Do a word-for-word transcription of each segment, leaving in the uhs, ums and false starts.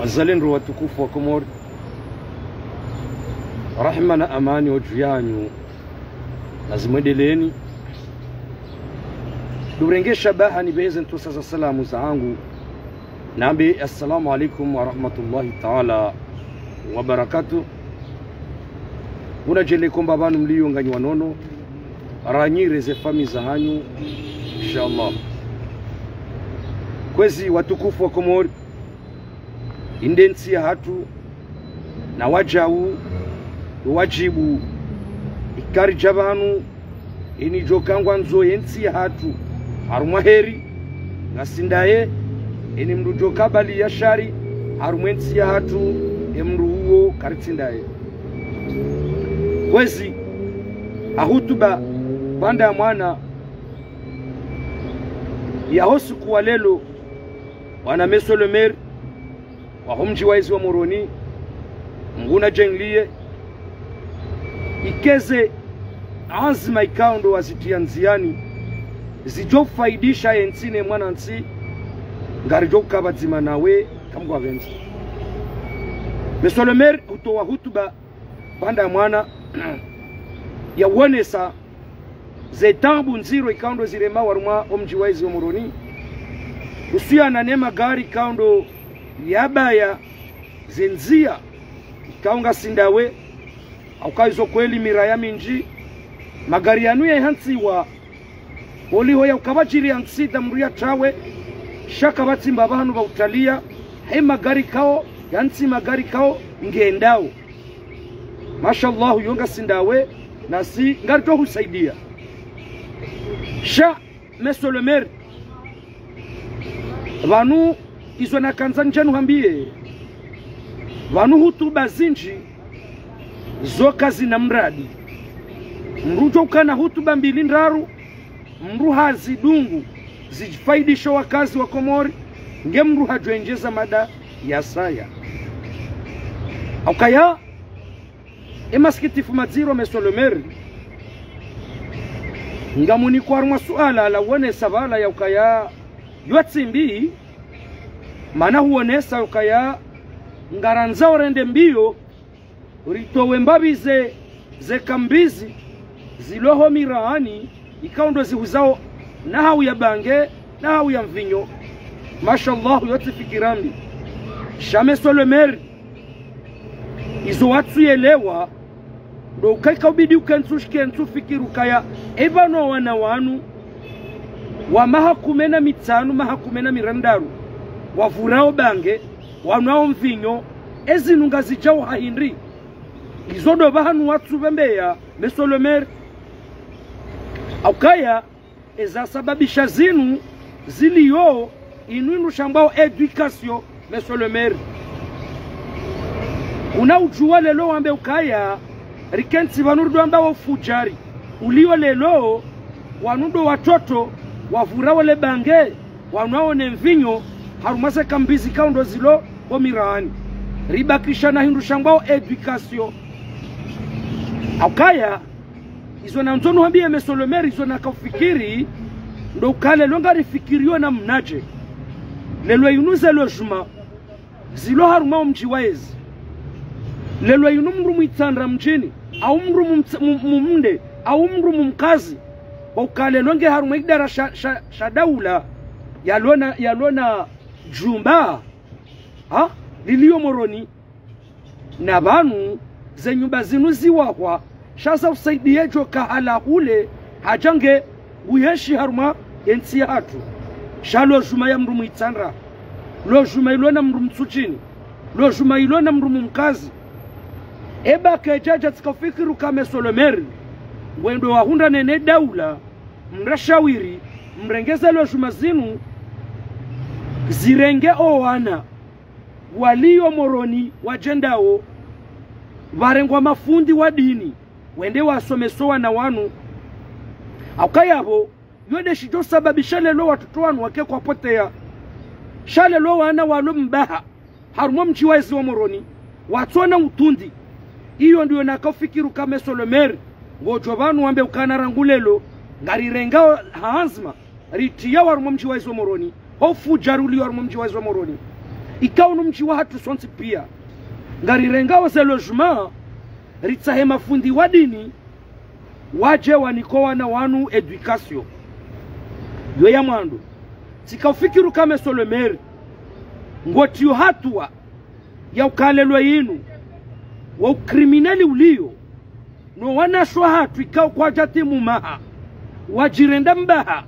Wazalendo watukufu wa Komori, rahma na amani yo dju yanyu nazimwendeleeni. Ndo urenge shabaha nibeze ntsontsa za salamu zangu, nambe assalamu alaikum wa rahmatullahi taala wa barakatuh. Ngunadjele komba pvanu mliyo nganyi wa nono, ranyire ze famiyi zahanyu, inshallah. Kwezi watukufu wa Komori, inde ntsi yahatru, na wadjau, ndo wadjibu, ikaridja pvanu, eni djoka ngwandzo ye ntsi yahatru harumwa heri, ngasi ndaye, eni mndru djoka bali ya shari harumwa ye ntsi yahatru, e mndru uwo karitsi ndaye. Kwezi, ha hutuba pvanda mwana yaho usiku wa leo, bwana Monsieur le Maire waho mdji wa ezi wa Moroni, Mngu nadjaliye, ikeze anzima ikao ndo wazitriya ndziani, zidjo ufaidisha ye ntsi ne mwanantsi, ngaridjo uka pvadzima nawe, kamgwa pvendze. Monsieur le Maire hutowa hutuba pvanda mwana, yawonesa ze taabu ndziro ikao ndo zirema harumwa o mdji wa ezi wa Moroni, uhusiana ne magari ikao ndo yabaya ze ndziya, ikao ngasi ndawe, hauka izo kweli miraya mindji, magari yanu yahantsiwa, holiho yauka pvadjiri ya ntsida mndru yatrawe, sha kapvatsi mbapvi hanu pva utaliya, he magari ikao, yantsi magari ikao, ngendao. Mashallah, yo ngasi ndawe, nasi ngaridjo husaidiya. Sha, Monsieur le Maire, pvanu izo nakandza ndjanu hambiye, pvanu hutuba zindji zo kazina mradi. Mndru djo ukana hutuba mbili ndraru, mndru hazidungu, zifaidisho wakazi wa Komori, nge mndru hadjwendjeza mada ya saya. Haukaya, e masikitifu madziro, Monsieur le Maire, ngamuniko harumwa suala la wonesa pvala yaukaya yo tsi mbi, mana huonesa yaukaya ngarandzao rende mbiyo, ritowe mbapvi ze, ze kambizi zilo ho miraani, ikao ndo zihuzao na hau ya bange, na hau ya mvinyo. Mashallah, yo tsi fikira mbi. Sha Monsieur le Maire, izo watsuyelewa, ndo uka ika ubidi ukentsi ushikentsi ufikiri ukaya, e pvanu wana wanu, wa maha kume na mitsanu, maha kume na mirandaru, wavurao bange, wanwao mvinyo, ezinu ngazidjao ha hindri. Izo ndo pvahanu watsupvembeya, Monsieur le Maire. Haukaya, ezasababisha zinu ziliyo, inu inu shambwao éducation, Monsieur le Maire. Kuna udjuwa leo wambe ukaya, rikentsi pvanu ridjo amba wo ufudjari uliyo leo, wanu ndo watoto, wavurao le bange, wanwao ne mvinyo, harumwa ze kambizi ikao ndo zilo ho miraani. Ribakisha na hindru shambwao éducation. Haukaya, izo nandzo nuhambiye Monsieur le Maire, izo nakaufikiri, ndo uka leo ngarifikiriyo namnadje. Leo inu ze lojuma zilo harumwa o mdji wa ezi. Leo inu mndru Mwitsandra mdjini, au mndru mumtse-, mu-, mumnde, au mndru mumkazi, hauka leo nge harumwa idara sha, sha, sha daula, yalona, yalona djumba, ha? Liliyo Moroni. Na pvanu ze nyumba zinu ziwahwa, sha za usaidiye djo kahala hule, hadja nge uyenshi harumwa ye ntsi yahatru. Sha lojuma ya mndru Mwitsandra, lojuma ilona mndru Mtsudjini, lojuma ilona mndru mumkazi. Eba kedjadja tsika ufikiri uka Monsieur le Maire, ngwendo wahundrane ne daula, mrashawiri, mrenge ze lojuma zinu, zirenge o wana waliyo Moroni wadjendao, pvarengwa mafundi wa dini, wende wasomese o wana wanu. Haukaya pvo, yo nde shidjo sababisha leo watoto wanu wake kwapoteya. Sha leo wana walo mbaha, harumwa o mdji wa ezi wa Moroni, Watsona utundi. Iyo ndiyo nakaufikiri uka Monsieur le Maire, ngodjo pvanu wambe ukana rangu lelo, ngarirengao ha anzma, ritriyao harumwa mdji wa izo Moroni, ho fudja rulio harumwa mdji wa izo Moroni. Ikao unu mdji wahatru sontsi pia. Ngarirengao ze logement, ritsahe mafundi wa dini, wadje wanike wana wanu éducation. Yo ya mwando. Tsikaufikiri uka Monsieur le Maire, ngotriyo hatuwa ya uka lelo inu, wo ukrimineli ulio, no wanashe wahatru ikao kwadjatimu maha, wadjirenda mbaha,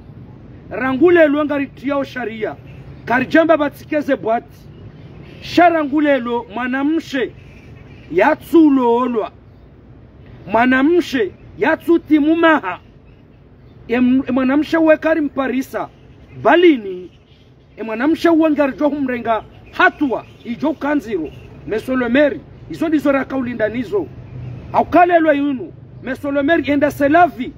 rangu lelo ngaritriyao sharia, karidjamba pvatsike ze bwati. Sha rangu lelo mwanamshe yatsulolwa, mwanamshe yatsutimu maha, e m-, e mwanamshe we karimparisa balini, e mwanamshe we ngaridjo humrenga hatuwa idjo uka ndziro. Monsieur le Maire, izo ndizo rakaulinda nizo. Hauka lelo inu, Monsieur le Maire, enda Selavi,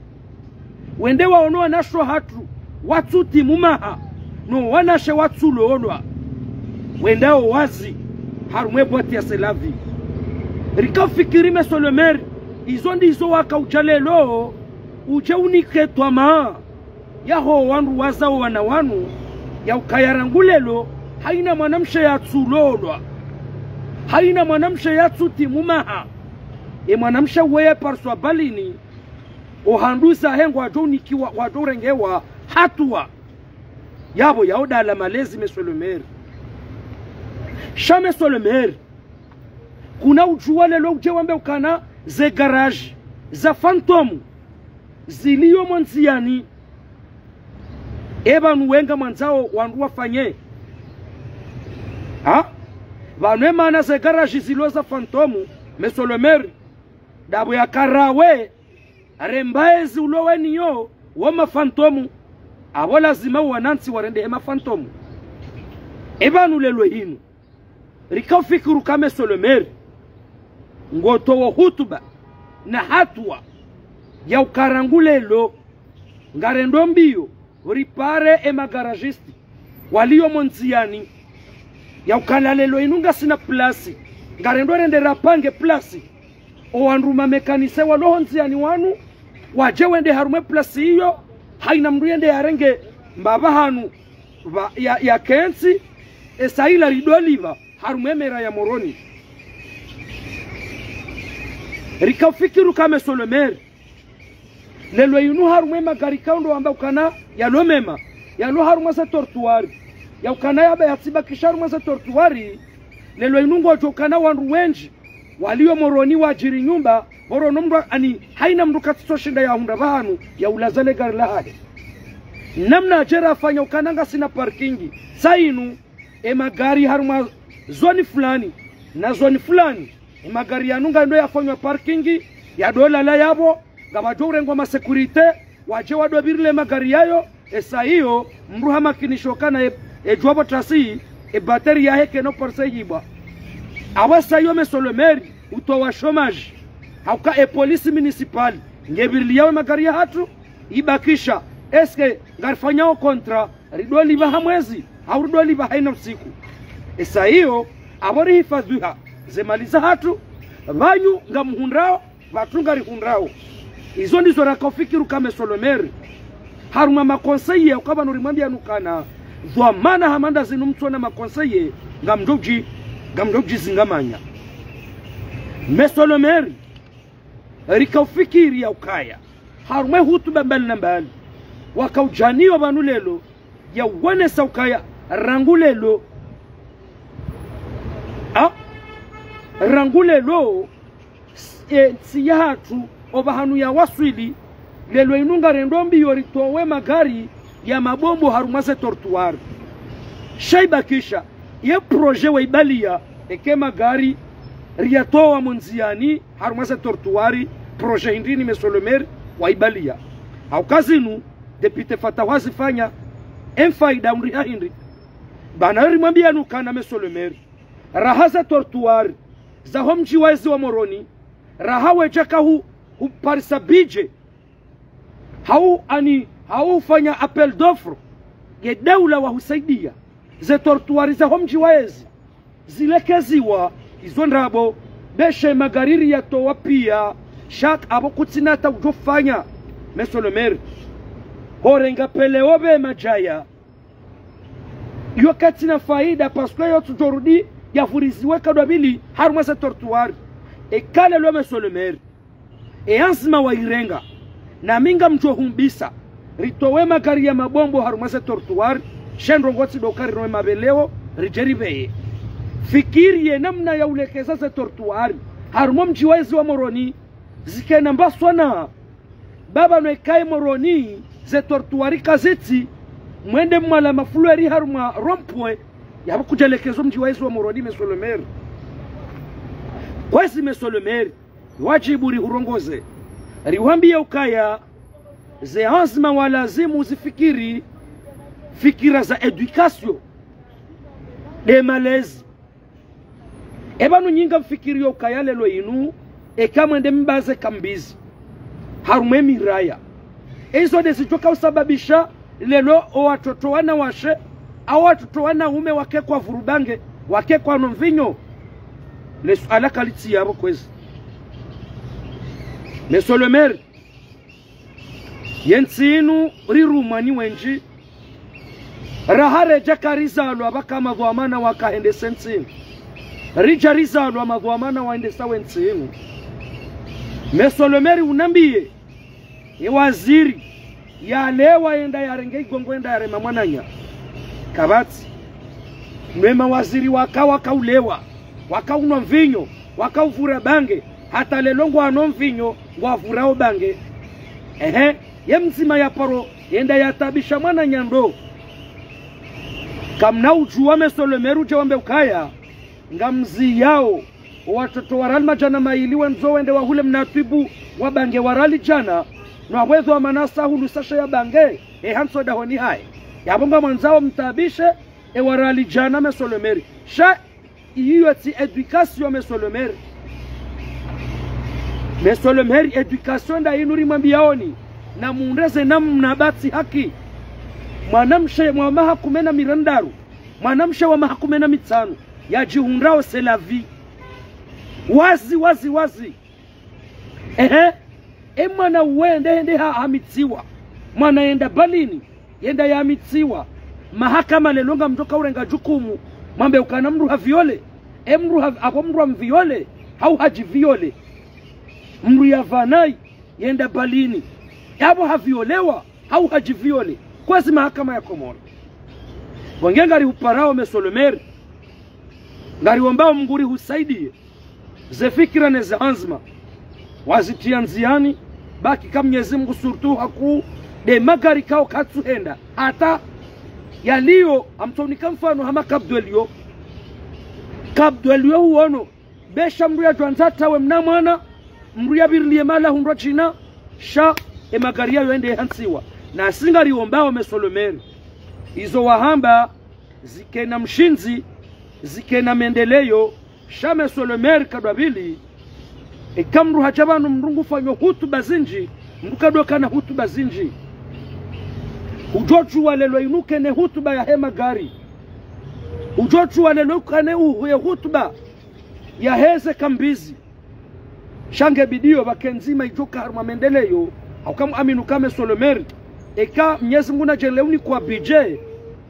wende waone wanashe wahatru watsutimu maha, no wanashe watsulolwa, wendao wazi harumwa e bwati ya Selavi. Rikaufikiri Monsieur le Maire, izo ndizo wakaudja lelo, udje unike twamaa yaho wandru wazao wana wanu, ya ukaya rangu lelo, haina mwanamshe yatsulolwa, haina mwanamshe yatsutimu maha. E mwanamshe we yapariswa balini, ohandru zahe ngwadjo unikiwa, ngwadjo urengewa hatuwa. Yapvo yao dala malezi, Monsieur le Maire. Sha Monsieur le Maire, kuna udjuwa lelo udje wambe ukana ze garage za fantôme zilio mo ndziani. E pvanu we ngamwandzao wandru wafanye? Ha? Pvanu e mana ze garage zilio za fantôme, Monsieur le Maire, dapvo yaka rawe, rembaezi uloweni yo, wo ma fantôme, apvo lazima wanantsi warendehe ma fantôme. E pvanu lelo inu, rikaufikiri uka Monsieur le Maire, ngotowo hutuba na hatuwa ya uka rangu lelo, ngarendo mbio ripare e ma garagiste walio mo ndziani, ya ukana lelo inu ngasina place, ngarendo rende rapange place. O wandru ma mécanicien walo ho ndziani wanu, wadje wende harumwa e place iyo, haina mndru yende yarenge mbapvi hanu, pva, ya, yakentsi, e saa ila ridolipva harumwa e mera ya Moroni. Rikaufikiri uka Monsieur le Maire, lelo inu harumwa e magari ikao ndo wamba ukana yalo mema, yalo harumwa ze trottoir, ya ukana yaba yatsibakisha harumwa ze trottoir, lelo inu ngodjo ukana wandru wendji walio Moroni wadjiri nyumba, Moroni mndru ani, haina mndru katsitso shinda yahundra pvahanu ya ulaza le gari lahahe. Namna adje rafanya ukana ngasina parking, saa inu, e magari harumwa zone fulani na zone fulani, e magari yanu ngayendo yafanywa parking, yadolala yapvo, ngapvadjo urengwa ma sécurité, wadje wadopvirile magari yayo. E saa iyo, mndru hamakinisho ukana e, e djuwa pvo tasi, e batterie yahe kayino parisa ihibwa. Apvo saa iyo Monsieur le Maire, utowa chômage. Hauka e police municipale ngepviriliyao e magari yahatru, ibakisha, est-ce que ngarifanyao contrat, ridolipva ha mwezi, hau ridolipva haina usiku? E saa iyo, apvo rihifadhwiha ze mali zahatru, pvanyu ngamhundrao, pvatru ngarihundrao. Izo ndizo rakaufikiri uka Monsieur le Maire, harumwa ma conseillers, uka pvanu rimwambiani ukana dhwamana hama nda zinu mtsona ma conseillers, ngamdjo udji, ngamdjo udjizingamanya. Monsieur le Maire, rikaufikiri ya ukaya, harumwa e hutuba mbali na mbali wakaudjaniyo pvanu lelo, ya uonesa ukaya rangu lelo, a, rangu lelo, e, ntsi yahatru, opvahanu yawaswili, lelo inu ngarendo mbio ritowe magari ya mabombo harumwa ze trottoir. Sha ibakisha, ye projet waibaliya, eka e magari riyatowa mo ndziani harumwa ze trottoir, projet hindrini Monsieur le Maire waibaliya? Hauka zinu, député Fatahu hazifanya, e mfaida undriha hindri? Pvanu rimwambiani ukana Monsieur le Maire, raha ze trottoir zaho mdji wa ezi wa Moroni, raha wedjaka hu, huparisa budget, hau ani, hau ufanya appel d'offre, ye daula wahusaidia, ze trottoir zaho mdji wa ezi zilekeziwa Izo ndrabo, be she magari riyatowa piya, sha apvo kutsina ta udjofanya, Monsieur le maire. Horenga pvele opve madjaya. Yo katsina faida, parce que yo tsudjorudi yavuriziwe kadwabili harumwa ze trottoir. Eka leo, Monsieur le maire, e anzima wayirenga, nami ngamdjohumbisa, ritowe magari ya mabombo harumwa ze trottoir, she ndrongoo tsi ndo ka rinowe mapveleo, ridje ripveye. Fikiri ye namna ya ulekeza ze trottoir harumwa mdji wa ezi wa Moroni, zikena mbaswana. Baba no ikaye Moroni, ze trottoir kazitsi, mwende mwala mafulweri harumwa rond-point, yapvo kudjalekezo mdji wa ezi wa Moroni, Monsieur le maire. Kwezi, Monsieur le maire, wadjibu rihurongoze, riwambiye ukaya, ze anzima walazimu zifikiri, fikira za éducation, de malezi. Epvanu nyi ngamfikiriyo ukaya leo inu, eka mwende mbaze kambizi harumwa e miraya, e izo de zidjoka usababisha leo o watoto wanawashe, au watoto wanaume wake kwavuru bange, wake kwanwa mvinyo. Le suala kalitsi yapvo kwezi, Monsieur le maire. Ye ntsi inu rirumwa ni wendji. Raha redja karizalwa pvaka madhwamana wakahendese ntsi inu. Ridja rizalwa madhwamana waendesa we ntsi inu. Monsieur le maire, unambiye, e waziri yalewa yenda yarenge igongo yenda yarema mwananya? Kapvatsi. Nwe mawaziri waka, waka ulewa, waka unwa mvinyo, waka uvura bange, hata leo ngwano mvinyo, ngwavurao bange. Ehe, ye mdzima ya paro yenda yatabisha mwananya ndo. Kamna udjuwa, Monsieur le maire, udje wambe ukaya, ngamziyao o watoto wa riali madjana mayili wandzo wende wahule mna twibu wa bange wa riali djana, no apvo edhwamana sahulu sashe ya bange, e hantsi dahoni hahe. Yapvo ngamwandzao mtabishe e wa riali djana, Monsieur le maire. Sha iyo tsi éducation, Monsieur le maire. Monsieur le maire, éducation nda inu rimwambiyaoni, na mundreze namna batsi haki. Mwanamshe wa maha kume na mirandaru, mwanamshe wa maha kume na mitsanu, yadjihundrao c'est la vie. Wazi, wazi, wazi. Ehe. E mwana wende hende ha, hamitsiwa. Mwana yenda balini, yenda yamitsiwa. Mahakama leo ngamdjoka urenga jukumu, mwambe ukana mndru haviole. E mndru ha, apvo mndru amviole, hau hadjiviole. Mndru yavanayi, yenda balini, yapvo haviolewa, hau hadjiviole. Kwezi mahakama ya Komori. Pvwange ngarihuparao, Monsieur le maire, ngariombao Mngu rihusaidiye. Ze fikira ne ze anzima wazitriya ndziyani, baki ka Mnyezi Mngu surtout haku de magari kao katsuhenda. Hata yaliyo, amtsonika mfano hama Cap de Lion. Cap de Lion huono, be sha mndru yadjwandza tawe mna mwana, mndru yapviriliye mala hundrwa djina, sha e magari yayo yende hantsiwa. Nasi ngariombao, Monsieur le maire, izo wahamba zikena mshindzi, zikena mendeleyo. Sha Monsieur le maire, kadwabili, eka mndru hadja pvanu mndru ngufanyo hutuba zindji, mndru kadokana hutuba zindji. Hudjodjuwa leo inu kene hutuba yahe magari. Hudjodjuwa leo kane uhuye hutuba yaheze kambizi. Sha nge bidiyo pvake ndzima idjoka harumwa mendeleyo, hauka muaminu ka Monsieur le maire, eka Mnyezi Mngu nadjele unikwa budget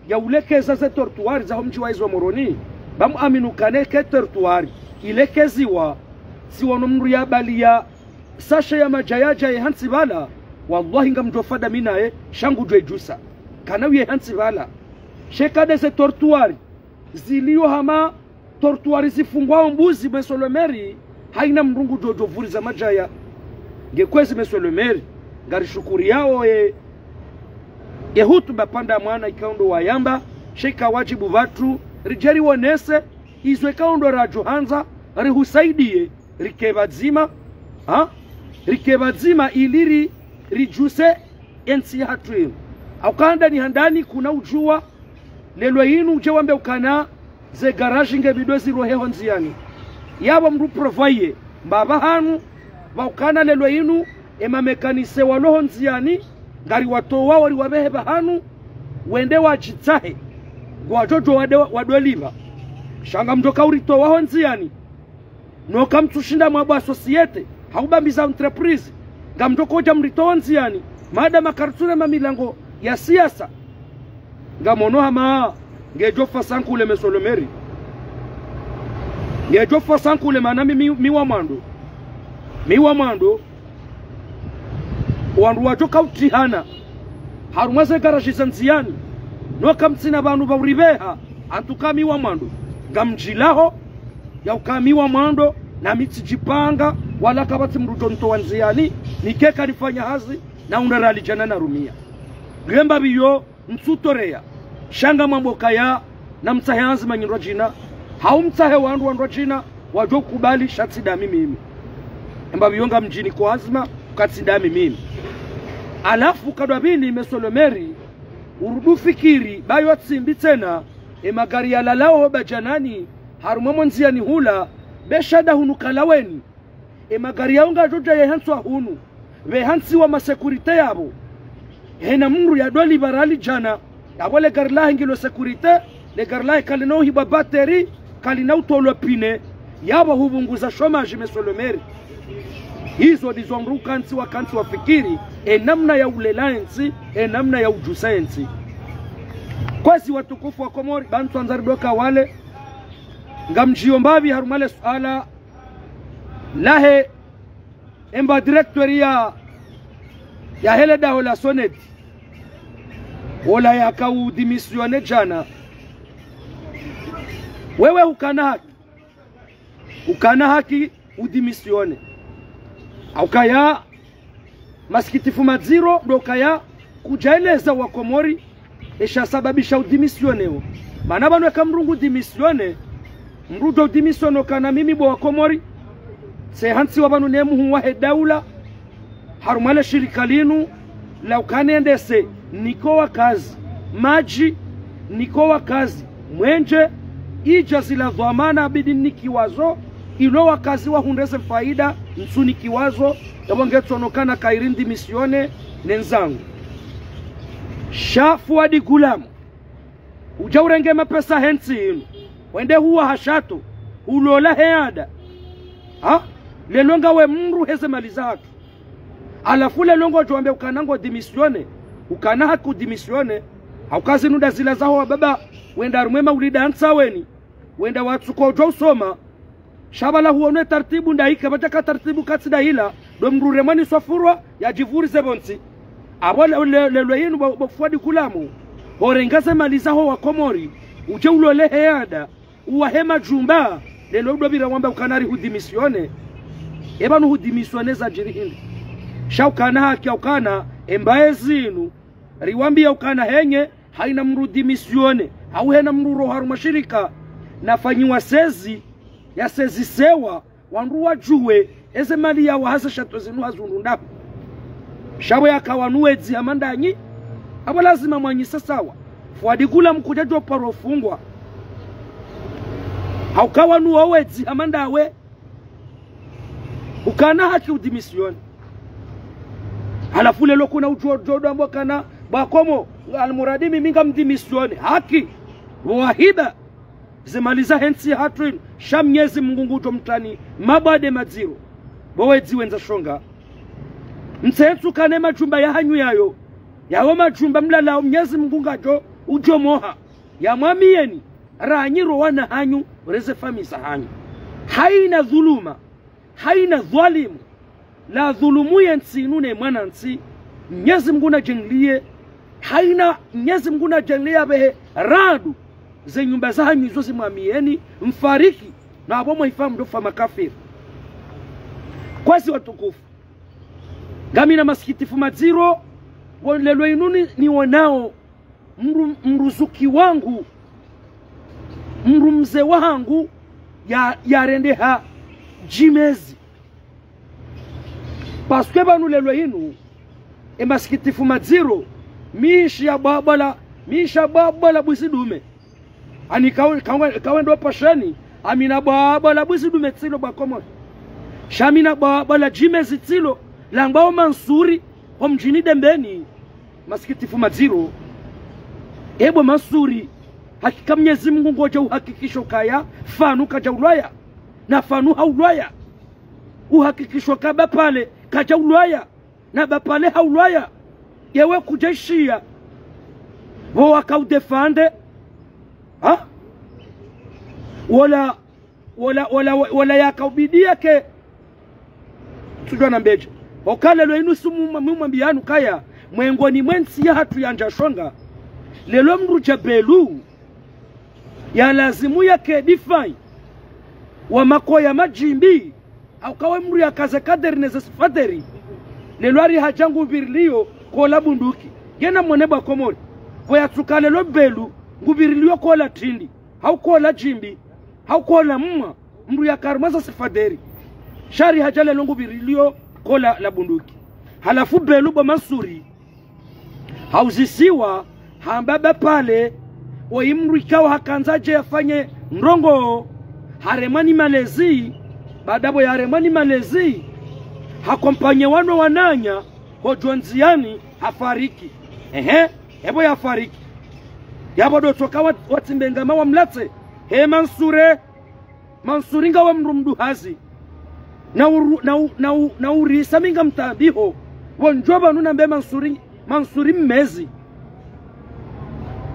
ya ulekeza ze trottoir zaho mdji wa ezi wa Moroni, ba muaminu kane ke trottoir ilekeziwa, tsiwono mndru yabaliya sashe ya madjaya djaye hantsi pvala, wallahi ngamdjofa damu naye, sha ngudjwe djusa. Kana uye hantsi pvala. Sha eka de ze trottoir ziliyo hama trottoir zifungwao mbuzi, Monsieur le maire, haina mndru ngudjo djo vuriza madjaya. Nge kwezi, Monsieur le maire, ngarishukuriyao ye, ye hutuba pvanda mwana ikao ndo wayamba, sha ika wadjibu pvatru ridje riwonese izo ikao ndo radjohandza rihusaidiye, rike pvadzima, ha? Rike pvadzima ili ri, ridjuse entsi yahatru inu. Hauka handani handani kuna udjuwa, leo inu udje wambe ukana ze garage nge bidi zirohe ho ndziyani. Yapvo mndru prévoiye mbapvi hanu, pvaukana leo inu e ma mécanicien walo ho ndziyani, ngariwatowao riwapvehe pvahanu, wende wadjitsahe, ngwadjo djo wade, wadolipva. Sha ngamdjoka uritowa ho ndziyani, No kamtsushinda mwabwa société, hau bambiza entreprise, ngamdjo kodja mritowa ndziani, mada makartsure mamilango ya siasa. Ngamono hama ngedjo fa sankule, Monsieur le Maire. Ngedjo fa sankule mana mi, mi, mi wa mwando. Mi wa mwando. Wandru wadjo kautrihana harumwa ze garaji za ndziani. No kamtsina pvanu pva uribeha, antuka mi wa mwando. Ngamdjilaho, ya uka mi wa mwando, na mi tsidjipanga, wala kapvatsi mdru djo ntowa ndziani, nikeka nifanya hazi, na undra rali djana na rumia. Ngemba pviyo, ntsutoreya, sha ngamwambo kaya, na mtsahe anzima nyi ndrwadjina, hau mtsahe wandru wandrwadjina, wadjo kubali sha tsi ndami mimi. Emba pviyo ngamdjini ko anzima, uka tsi ndami mimi. Halafu kadwa pvili, Monsieur le Maire, urudi ufikiri, pvayo tsi mbi tsena, e magari yalalao ho badjanani, harumwa mo ndziani hula, be sha nda hunu kalaweni. E magari yao ngadjo dja ye hantswa hunu. Pve hantsiwa ma sécurité yapvo. Hena mdru ya dwali pvarali djana. Yapvo le gari lahe ngilo sécurité, le gari lahe kalina uhibwa batterie, kalina utolwa pine. Yapvo hupvunguza chômage, Monsieur le Maire. Hizo ndizo mdru kantsi wa kantsi wafikiri, e namna ya ulela entsi, e namna ya udjusa entsi. Kwezi watukufu wa Komori, pvanu tsandza ridjoka wale. Ngamdjiyo mbapvi harumwa le suala lahe emba directeur ya, ya hele daho la SONEDE, wola yaka udémissionner djana. Wewe ukana haki. Ukana haki udémissionner. Haukaya masikitifu madziro, ndo ukaya kudjaeleza wa Komori, esha sababisha udémissionner wo. Mana pvanu eka mdru ngu démissionner, mdru ndo udémissionner ukana mimi bo wa Komori, tse hantsiwa pvanu ne muhuu wahe daula, harumwa le shirika linu, la ukana nendese, niko wakazi, madji, niko wakazi, mwenje, idja zila dhwamana bidi nikiwazo, ilo wakazi wahundre ze faida, ntsunikiwazo, yapvo ngetsonokana kayiri ndémissionner, ne ndzangu. Sha Fuadi Gulamu, udja urenge mapesa hentsi inu, wende huwa ha château, ulola he ada. Ha? Lelo ngawe mdru heze mali zahatru. Halafu lelo ngodjo wambe ukana ngo démissionner, ukana haki udémissionner, hauka zinu nda zila zaho wababa, wenda harumwa e maulida ya Ntsaweni, wenda watsuko udjo usoma, sha pvala huonwe tartibu ndayika, pvataka tartibu katsi ndayila, ndo mdru uremwa ni swafurwa, yadjivurize pvontsi. Apvo le, le, lelo yinu bo, bo Fuadi Gulamu, horenga ze mali zaho wa Komori, udje ulole he ada, uwahe madjumba, lelo udopvira wamba ukana ri hudémissionner. Epvanu hudémissionner zadjiri hindri? Sha ukana haki ya ukana, embaye zinu, riwambiya ukana henye, haina mdru udémissionner, hau hena mdru uroha harumwa shirika, nafanyiwa sezi, yasezisewa, wandru wadjuwe, eze mali yawaha ze château zinu hazundru ndahu. Sha pvo yaka wanu wedzi hama ndanyi, apvo lazima mwanyise sawa. Fuadi Gulamu kudjadjo paro fungwa. Hauka wanu wo wedzi hama ndawe, ukana haki udémissionner. Halafu lelo kuna udjo, djo, djo, amba ukana, bwa Komori, almuradi mimi ngamdémissionner. Haki, wahiba, ze mali zahe ntsi yahatru inu, sha Mnyezi Mungu ngudjo mtrani, mabwade madziro. Bo wedzi wendza shonga. Mtsentsu kane madjumba yahanyu yayo. Yawo madjumba mlalao Mnyezi Mungu ngadjo, udjo moha. Yamwamiyeni, ranyi ro wana hanyu, reze famiyi zahanyu. Haina dhuluma, haina dhwalimu, la dhulumu ye ntsi inu ne mwanantsi, Mnyezi Mungu nadjengliye, haina Mnyezi Mungu nadjengliye apvehe radu, ze nyumba zahanyu izo zimwamiyeni, mfariki, na apvo mwahifa mdrofa makafiri. Kwezi watukufu. Ngamina masikitifu madziro, wo lelo inu ni, niwonao, mdru, mdru zuki wangu, mdru mze wahangu, ya, yarendeha djimezi. Parce que pvanu lelo inu, e masikitifu madziro, mishi ya bwabwala, mishi ya bwabwala bwizi dume. Ani kawe, kawe, kawe ndo pasheni, amina bwabwala bwizi dume tsilo bwa Komori. Sha amina bwabwala djimezi tsilo, langwa o Mansuri, ho mdjini Dembeni. Masikitifu madziro. Ebo Mansuri, hakika Mnyezi Mungu ngodja uhakikisho kaya, fanu kadja ulwaya. Na Fanu haulwaya. Uhakikisho ka Bapale kadjaulwaya. Na Bapale haulwaya. Yewe kudjeshiya. Wo wakaudefande. Ha? Wola, wola, wola, wola yakaubidiya ke. Tsudjuwa na mbedje. Oka lelo inu sumu mwa-, mwa-, mwambiyanu kaya. Mwengoni mwe ntsi yahatru yandza shonga. Lelo mdru dja Belu. Ya lazimu yake défenseur wa makoya madjimbi. Hauka we mdru yakaze kaderi neze sifaderi. Lelo hari hadja ngupviriliyo kola bunduki. Ngena mwone bo Wakomori. Pvo yatsuka lelo Belu ngupviriliyo kola tindi. Hau kola djimbi. Hau kola mwa. Mdru yaka harumwa ze sifaderi. Sha hari hadja lelo ngupviriliyo kola la bunduki. Halafu Belu bo Mansuri. Hauzisiwa, hamba Bapale, oyi mdru ikao hakandza dje yafanye ndrongoo, haremwa ni malezi, baada pvo yaremwa ni malezi, hakompanye wano wananya, hodjo ndziyani, hafariki. Ehe, epvo yafariki. Yapvo ndo tsoka wa-, watsimbe ngama wamlatse. He Mansure, Mansuri ngawe mdru mduhazi. Na uru-, na u-, na u-, na urisa mi ngamtabiho. Wondjo pvanu nambe Mansuri, Mansuri mmezi.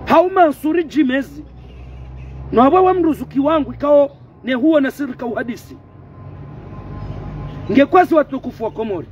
Hau Mansuri djimezi. No apvo we mdru zuki wangu ikao ne huo na siri ka uhadisi. Nge kwezi watukufu wa Komori.